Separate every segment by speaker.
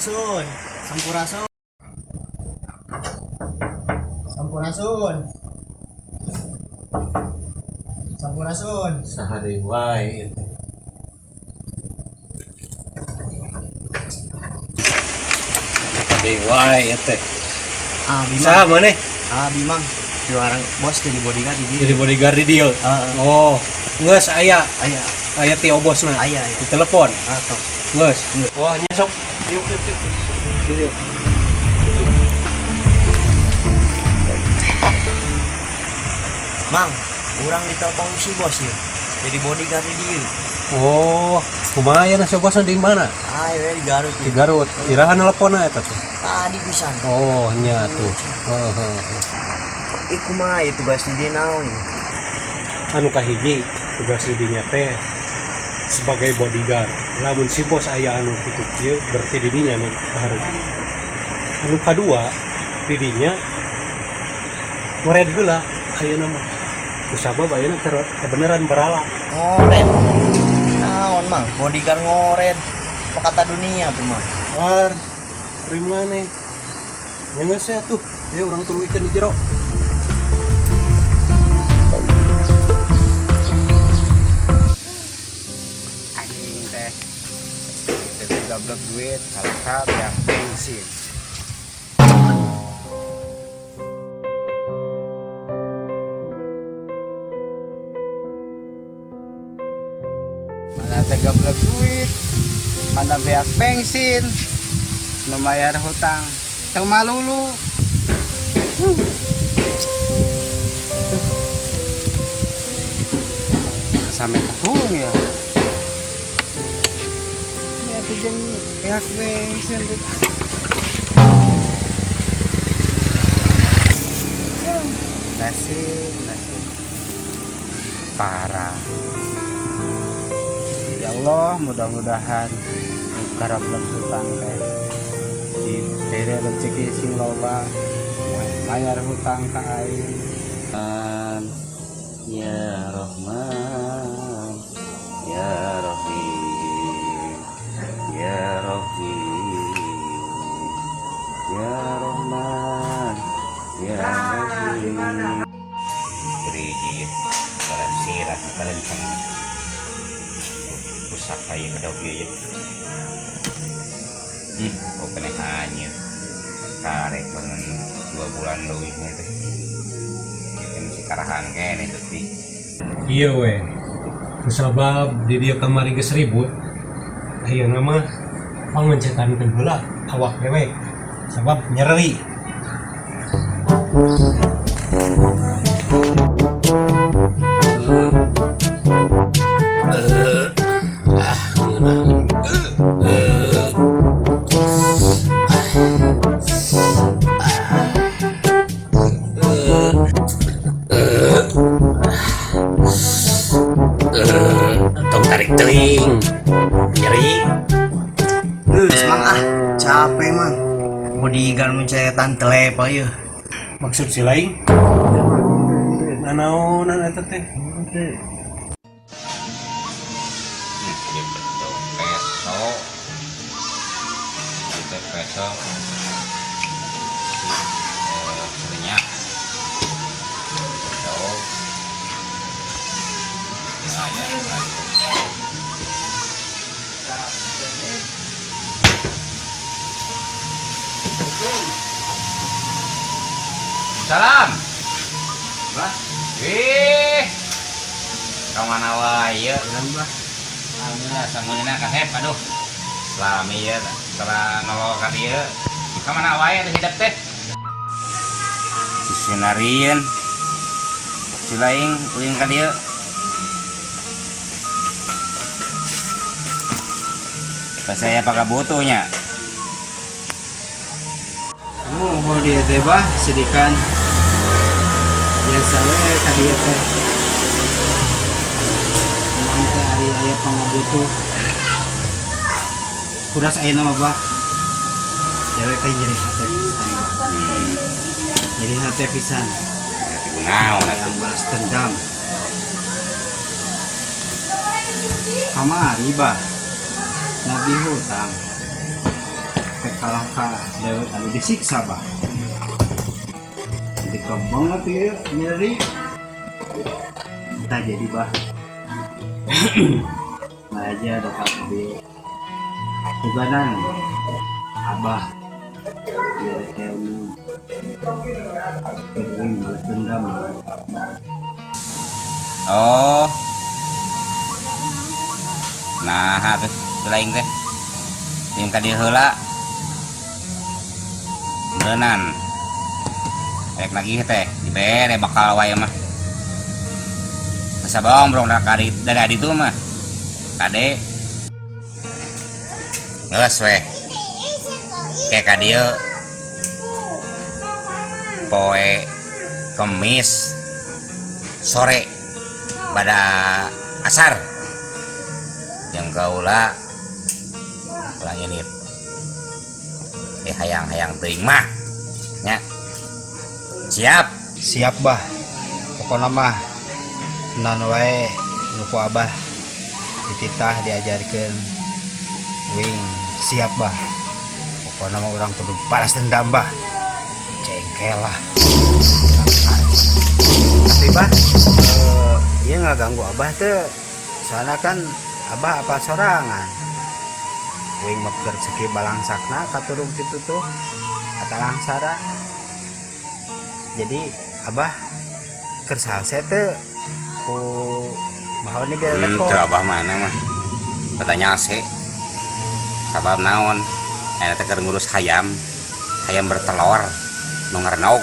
Speaker 1: Sampurasun. Sampurasun. Sampurasun. Sampurasun.
Speaker 2: Saha deui wae itu. Saha deui wae teh.
Speaker 1: Ah, Bimang.
Speaker 2: Saha maneh?
Speaker 1: Ah, Bimang. Juara bos jadi bodyguard di dieu.
Speaker 2: Jadi bodyguard di dieu.
Speaker 1: Heeh.
Speaker 2: Oh, geus aya,
Speaker 1: Aya,
Speaker 2: aya ti obosna.
Speaker 1: Aya, aya.
Speaker 2: Di telepon.
Speaker 1: Ah, toh.
Speaker 2: Geus. Wah, nya sok. Yuk, yuk, yuk. Yuk.
Speaker 1: Mang, urang ditelepon si bos ya. Jadi bodyguard di dieu.
Speaker 2: Oh, kumaha aya si bosna di mana?
Speaker 1: Ah, we di Garut.
Speaker 2: Di Garut. Iraha nelponna eta teh?
Speaker 1: Tadi pisan.
Speaker 2: Oh, nya tuh. Heeh, heeh.
Speaker 1: Ih, kumaha ieu tugas di dieu naon ieu?
Speaker 2: Anu kahiji tugas di dinya teh sebagai bodyguard. Lamun si bos aya anu kitu kieu berarti di dinya nu kahareup. Anu kadua di dinya ngored heula ayeuna mah. Kusabab ayeuna kebenaran barala.
Speaker 1: Ngored. Naon, Mang? Bodyguard ngored. Apa kata dunia tuh, Mang?
Speaker 2: War, dari mana? Ya geus ya tuh, ya urang tuluykeun di jero.
Speaker 3: Anjing teh teh goblok duit kalakar ya bensin. Mana teh goblok duit, mana beak bensin, membayar hutang teu malulu. Sampai ketulung ya. Ya tuh jeung beak bensin tuh. Nasib, nasib. Parah. Ya Allah, mudah-mudahan karena hutang teh dibere rezeki sing loba, bayar hutang ka aing.
Speaker 4: Ya Rahman, Ya Rahim, Ya Rahim, Ya Rahman, Ya Rahim. Beri sirat palentang pusaka yang ada ieu ya. Oh kena hanyut. Karek banget 2 bulan leuwihnya teh. Ieu masih karahan keneh teh.
Speaker 2: Iya we. Kusabab di dieu kamari geus ribut. Ayeuna mah pangencetankeun heula awak dewek. Sabab nyeri. Tong tarik teuing. Nyeri.
Speaker 1: Geus, Mang, ah, capek, Mang. Bodyguard mencetan telep ieu.
Speaker 2: Maksud si lain? Nanaonan eta teh?
Speaker 4: Ieu betul peso. Ieu teh peso. Minyak. Peso. Nah, ya, Salam.
Speaker 3: Bah,
Speaker 4: Wih. Ka mana wae ieu?
Speaker 3: jalan bah.
Speaker 4: Alhamdulillah sameuna kasep aduh. Lami ya setelah nolol ka dieu. Ka mana wae teh hidup teh? Sisinarieun. Si laing ulin ka dieu. Pas saya pakai butuhnya.
Speaker 3: Kamu mau dia teh bah sedikan biasa we ka dieu teh. Emang teh ari aya pangabutuh. Kuras ayeuna mah bah. Dewek teh nyeri hate pisan. Nyeri hate pisan.
Speaker 4: Kunaon
Speaker 3: Yang
Speaker 4: atuh?
Speaker 3: balas dendam. Kamari bah. Nagih hutang. Rek Kalah ka dewek anu disiksa bah. Jadi banget ya nyeri. Entah jadi bah. Aja dapat di Tuganan abah biar ilmu balas dendam.
Speaker 4: Oh. Nah, terus lain teh. Yang tadi heula. Beuneunan. Rek lagi teh dibere bakal wae mah. Asa bong dari adi itu mah. Kade. Geus weh. Kayak ka dieu. Poe Kemis sore pada asar yang kaula ulang ini hayang-hayang teuing mah nya siap
Speaker 3: siap bah pokona mah nan wae nu ku abah dititah diajarkeun wing siap bah pokona mah urang kudu balas dendam bah jengkel lah. Tapi bah iya nggak ganggu abah tuh soalnya kan abah apa sorangan wing mah rezeki balangsakna katurung situ tuh kata langsara jadi abah kersalse tuh ku bahwa ini biar
Speaker 4: teu abah mana mah katanya se sabab naon eta teh keur ngurus hayam hayam bertelur nu ngarenog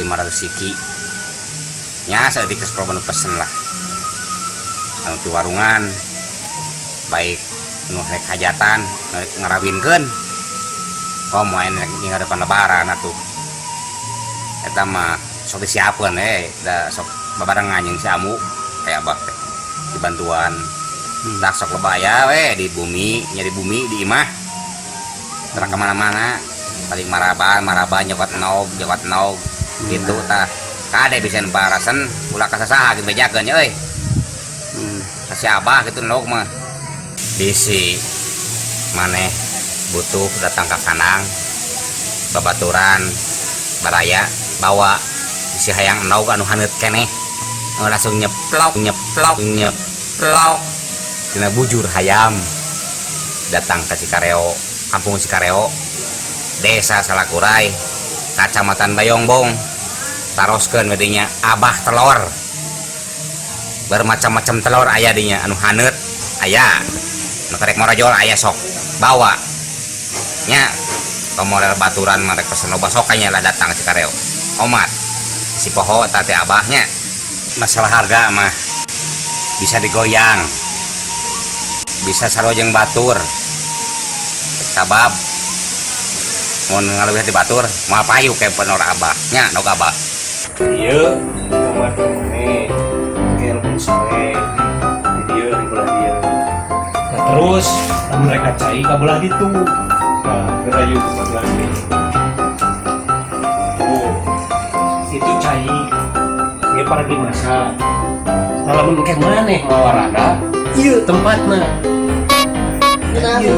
Speaker 4: 500 siki nya saeutik geus nu pesen lah anu ti warungan baik nu rek hajatan rek ngarawinkeun komo aya rek ngadepan lebaran atuh eta mah sok disiapkeun da sok babarengan jeung si amu kayak abah teh dibantuan tah sok lebaya we di bumi nya di bumi di imah tara ka mana-mana paling maraban nyokot nog gitu tah kade bisa barasan ulah ka sasaha gitu bejakeun nya euy kasih abah gitu nog mah bisi maneh butuh datang ke kandang babaturan baraya bawa bisi hayang nog anu haneut keneh langsung nyeplok nyeplok nyeplok tina bujur hayam datang ke Cikareo kampung Cikareo desa Salakurai kacamatan Bayongbong taroskeun we dinya abah telur bermacam-macam telur aya dinya anu haneut aya nu karek morojol aya sok bawa nya pamodel baturan mah rek pesen loba sok nya lah datang ke Cikareo omat si poho eta teh abahnya masalah harga mah bisa digoyang bisa sarua jeung batur sabab mun ngaleuwih ti batur moal payu ke penor abah nya nog abah
Speaker 2: ieu kamar maneh ke sore di dieu di belah dieu. Nah, terus lamun rek cai ka belah ditu nah gerayu ka belah dieu oh itu cai ieu para dimasak nah lamun engke maneh mawarada ieu tempatna ieu.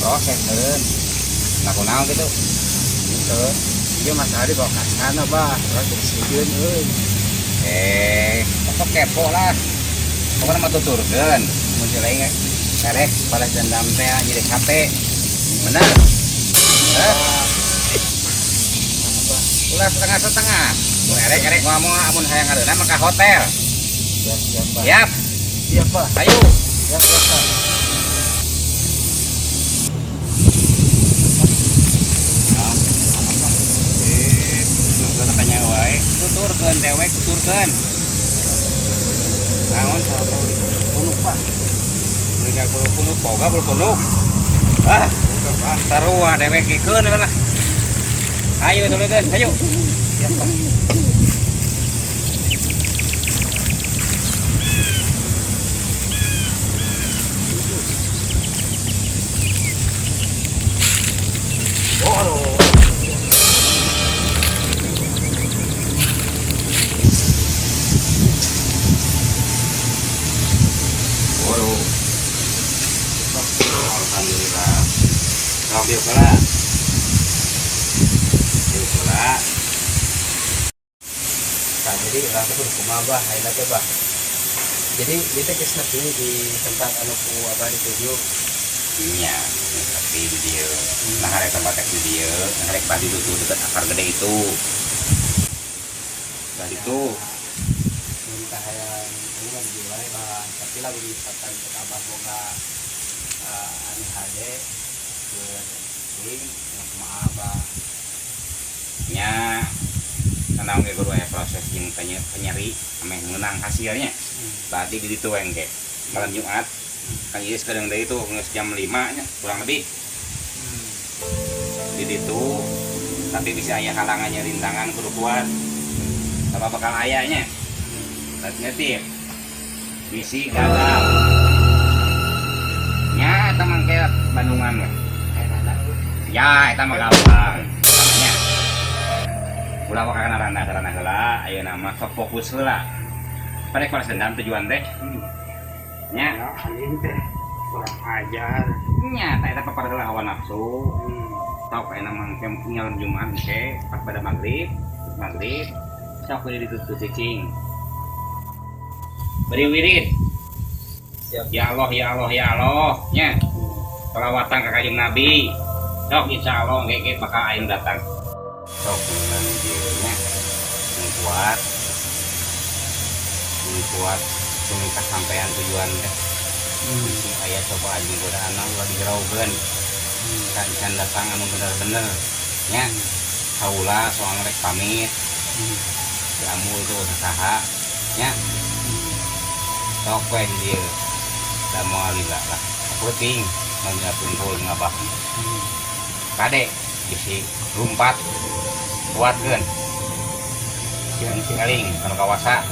Speaker 4: Proses meureun laku naon kitu
Speaker 3: gitu ieu Mas Hari bawa ka sana bah terus disieun euy
Speaker 4: sok kepo lah pokokna mah tuturkeun mun si lain Erek balas dendam teh jadi hate. Bener. Heh. Ulah setengah-setengah. Mun erek erek moal amun hayang ngareunah mah ka hotel.
Speaker 3: Siap, siap, Bah.
Speaker 4: Siap.
Speaker 3: Siap, Bah.
Speaker 4: Ayo.
Speaker 3: Siap, siap, Bah.
Speaker 4: Tanya wae, tuturkeun dewek tuturkeun. Naon punuk, Pak? Mereka bulu punuk, boga bulu punuk. Ah, sarua dewek ikeun lah. Ayo tuluykeun, ayo.
Speaker 3: Siap, Pak.
Speaker 4: Waduh. Alhamdulillah. Sok diuk heula. Diuk heula.
Speaker 3: Nah, jadi urang teh kudu kumaha, Bah, ayeuna teh, Bah. Jadi ieu teh geus nepi di tempat anu ku Abah dituju.
Speaker 4: Nya, tapi di dieu. Nah, hari tempat di dieu, rek badi itu dekat akar gede itu. Bah itu.
Speaker 3: Minta hayang ini mah di wae, Bah. Tapi lamun misalkan cek Abah boga anu hade keur uing nya kumaha, Abah.
Speaker 4: Nya karena ge kudu aya proses jeung penyeri ameh meunang hasilnya. Berarti di ditu engke. Malam Jumat kan ieu sekarang deui tuh geus jam 5 nya kurang lebih. Di ditu tapi bisa aya halangannya rintangan kudu kuat. Sama bakal ayahnya. Nyetir. Misi gagal. Nya eta mah ke Bandungan we. Ya eta mah gampang. Nya. Ulah waka kana randa karana heula ayeuna mah sok fokus heula. Pada balas dendam tujuan teh. Nya.
Speaker 2: Ya, anjing teh kurang ajar.
Speaker 4: Nya eta papar heula hawa nafsu. Sok ayeuna mah engke nyalam Jumat engke pas pada maghrib, maghrib sok we ditutup cicing. Beri wirid.
Speaker 3: Siap.
Speaker 4: Ya Allah, ya Allah, ya Allah, nya. Selawatan ka Kanjeng Nabi. Sok insyaallah engke ge bakal aya datang. Sok menang dieu nya. Sing kuat. Sing kuat sing kasampean tujuan teh. Bisi aya cobaan jeung godaan ulah dijeraukeun. Kan can datang anu bener-bener nya. Kaula soalna rek pamit. Diamul tuh sasaha nya. Sok we di dieu. Da moal lila lah. Penting mun kumpul ngabah. Kade bisi lumpat kuatkeun. Siang eling kana kawasa.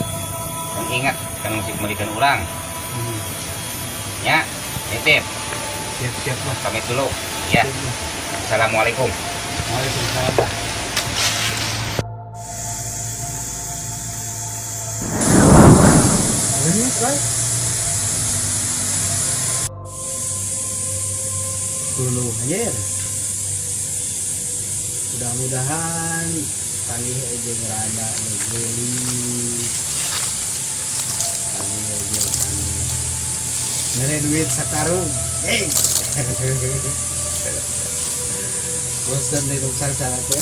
Speaker 4: Dan ingat kan musik meulikeun urang. Nya, nitip.
Speaker 3: Siap, siap, Bah.
Speaker 4: Pamit dulu. Ya. Assalamualaikum.
Speaker 3: Waalaikumsalam, Bah. Dulu anjir. Mudah-mudahan panggih jeung rada nu geulis. Panggih jeung anu mere duit sakarung. Hey. Bosan di rusak salah teh.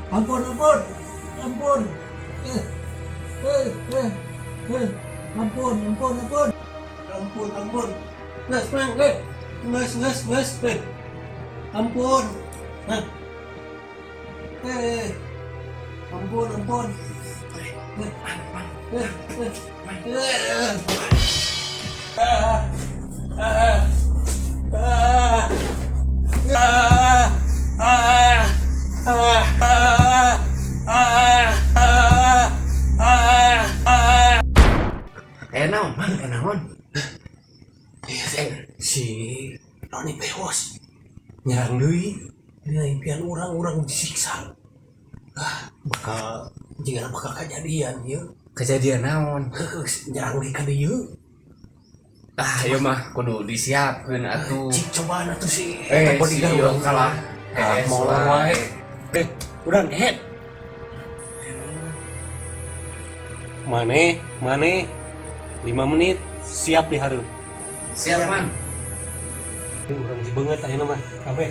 Speaker 2: Ampun, ampun, ampun. Ampun, ampun, ampun. Ampun, ampun. Nges, mang, Nges, nges, nges, Ampun. Nah. Ampun, ampun. Ah, ah, ah, ah, ah, ah, ah, ah, ah, ah, ah.
Speaker 1: Naon, Mang? Naon?
Speaker 2: Si Roni Pewos nyerang deui dina impian urang-urang disiksa. Ah, bakal jika bakal kejadian ieu.
Speaker 1: Kejadian naon?
Speaker 2: Heuh, nyerang deui ka dieu.
Speaker 5: Ah, ieu mah kudu disiapkeun atuh.
Speaker 2: Cik cobaan atuh si
Speaker 5: Eh,
Speaker 2: eta bodyguard
Speaker 5: si
Speaker 2: urang
Speaker 5: kalah.
Speaker 2: Ah,
Speaker 5: Eh,
Speaker 2: molor
Speaker 5: wae.
Speaker 2: wae. Eh, urang head. Mane, mane 5 menit siap di hareup.
Speaker 5: Siap, Man.
Speaker 2: Urang si beungeut ayeuna mah. Kabeh.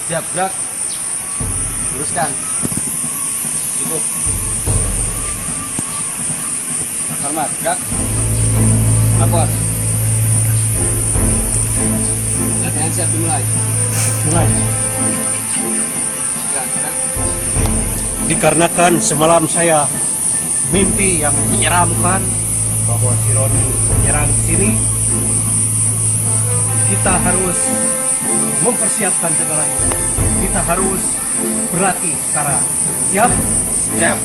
Speaker 5: Siap, gerak. Teruskan. Cukup. Hormat, gerak. Lapor. Latihan siap dimulai.
Speaker 2: Mulai.
Speaker 5: Gerak, gerak.
Speaker 2: Dikarenakan semalam saya mimpi yang menyeramkan bahwa si Roni menyerang sini, kita harus mempersiapkan segalanya. Kita harus berlatih sekarang. Siap?
Speaker 5: Siap.